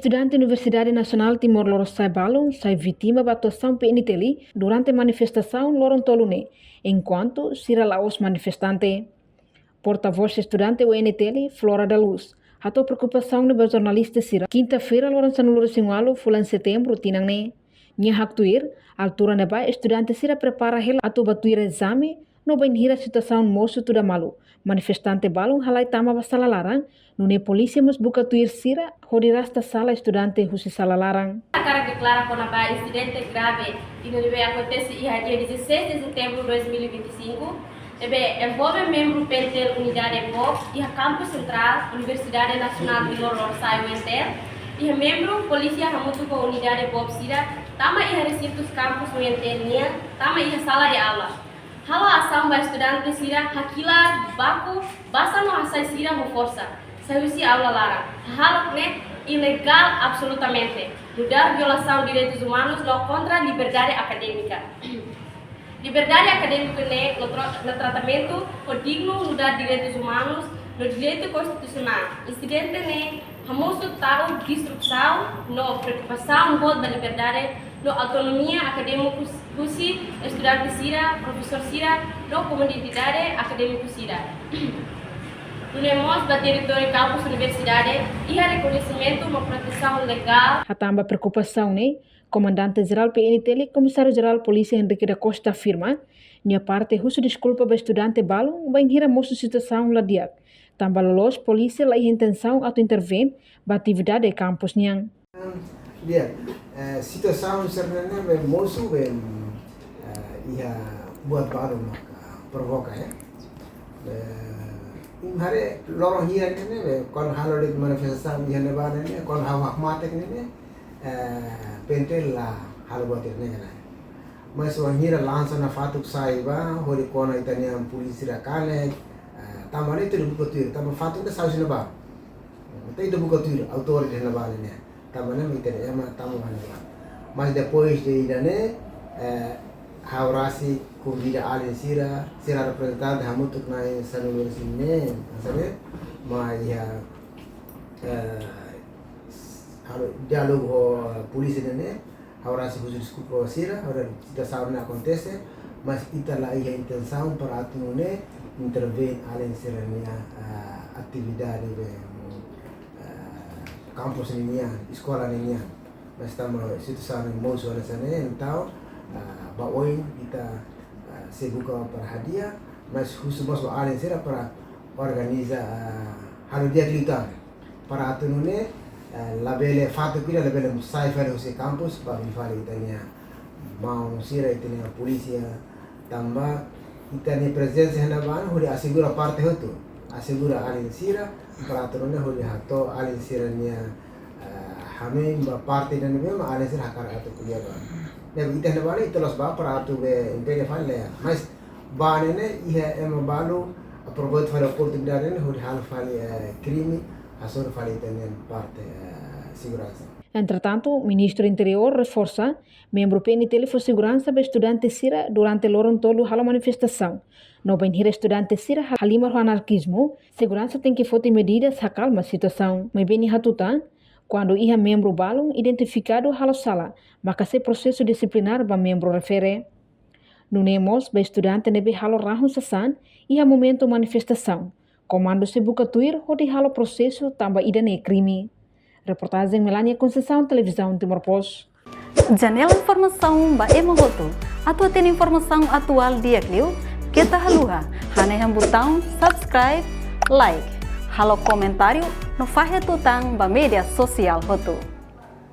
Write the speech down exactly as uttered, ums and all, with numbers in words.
Estudante Universidade Nasionál Timor Lorosa'e balun sai vítima ba atuasaun P N T L durante manifestasaun loron tolu ne'e, enkuantu sira la'ós manifestante. Portavós estudante U N T L, Flora da Luz, hato'o preokupasaun ne'e ba jornalista sira kinta-feira, loron sanulu-resin-ualu fulan setembru tinan ne'e. Nia haktuir, altura ne'ebá estudante sira prepara hela atu bá tuir ezame, no bainhira situasaun mosu tuda malu, manifestante balun halai tama ba sala laran, nune'e polísia mós buka tuir sira hodi rasta sala estudante husi sala laran. Hakarak deklara kona-ba insidente grave ida ne'ebé akontese iha dia dezasseis de setembro de dois mil e vinte e cinco, ne'ebé envolve membru P N T L unidade BOB iha kampus sentrál Universidade Nasionál Timor Lorosa'e, U N T L, iha membru polísia hamutuk ho unidade BOB sira tama iha resintu kampus U N T L nian, tama iha sala de aula. Halo asaun ba estudante sira, hakilar, baku, basa no hasai sira ho forsa, sai husi aula laran. Hahalok ne'e ilegál absolutamente, nu'udar violasaun direitus umanus no kontra liberdade akadémika. Liberdade akadémika ne'e no tra-, no tratamentu ho dignu nu'udar direitus umanus no direitu konstitusionál. Insidente ne'e hamosu tau destruisaun no preokupasaun boot ba liberdade no autonomia akadémiku husi estudante sira, profesór sira no komunidade akadémiku sira. Nune'e mós ba territóriu kampus universidade iha rekoñesimentu no protesaun legál. Hatán ba preokupasaun ne'e, Komandante Jerál P N T L, Komisáriu Jerál Polísia Henrique da Costa afirma, nia parte husu deskulpa ba estudante balun bainhira mosu situasaun la di'ak. Tanba loloos polísia la iha intensaun atu intervein ba atividade kampus nian. Di'ak, eh, situasaun sira-ne'e be mosu be, eh, iha buat baru maka provoka, ya. Be, imi haree loron hirak ne'e be, kuandu halo de'it manifestasaun iha ne'ebá ne'e, kuandu ha'u hakmatek ne'e, eh, P N T L la halo buat ida-ne'e, ya. Mas wainhira lansa nafatuk sai ba, hodi kona ita-nia polísia sira kanek, eh, tanba ne'e ita buka tuir, tanba fatuk ne'e sai husi ne'ebá. Ita, ita buka tuir, autór iha ne'ebá ne'e. Tanba ne'e mak ita dehan ema tama ba ne'ebá. Mas depois de ida-ne'e, eh, ha'u rasik konvida alin sira, sira reprezentante hamutuk na'in sanulu-resin-neen, sabe? Mai iha, eh, halo diálogu ho polísia ne'e, ha'u rasik husu deskulpa ba sira, ha'u dehan situasaun ne'e akontese, mas ita la iha intensaun para atu nune'e intervein alin sira-nia, eh, atividade be, eh, kampus nian, eskola nian. Mas tanba situasaun ne'e mosu hanesan ne'e, entaun, ah, ba oin ita, ah, sei buka para hadi'a, mas husu mós ba alin sira para organiza, ah, halo di'ak liután. Para atu nune'e, ah, labele fatuk ida labele sai fali husi kampus, ba mai fali ita-nia maun sira, ita-nia polísia, tanba ita-nia prezensa iha ne'ebá ne'e hodi asegura parte hotu, asegura alin sira, para atu nune'e hodi hato'o alin sira-nia, eh, hanoin ba parte ida ne'ebé mak alin sira hakarak atu ko'alia ba. Ne'ebé ita iha ne'ebá ne'e ita la'ós ba para atu be impede fali, ya. Mas ba ne'e ne'e iha ema balu aproveita fali oportunidade ne'e hodi halo fali, eh, krime, hasoru fali ita-nia parte, eh, seguransa. Entretantu, Ministru Interiór reforsa, membru P N T L fó seguransa ba estudante sira durante loron tolu halo manifestasaun. No bainhira estudante sira ha-, halimar ho anarkizmu, seguransa tenke foti medidas hakalma situasaun. Maibé nia hatutan, kuandu iha membru balun identifikadu halo sala, maka sei prosesu disiplinár ba membru refere. Nune'e mós ba estudante ne'ebé halo rahun sasán iha momentu manifestasaun, komandu sei buka tuir hodi halo prosesu tanba ida-ne'e krime. Reportajen Melania Conceição, Televizaun Timor Post. Janela informasaun ba ema hotu. Atu hatene informasaun atuál di'ak liu, keta haluha hanehan butaun subscribe, like, halo komentáriu no fahe tutan ba média sosiál hotu.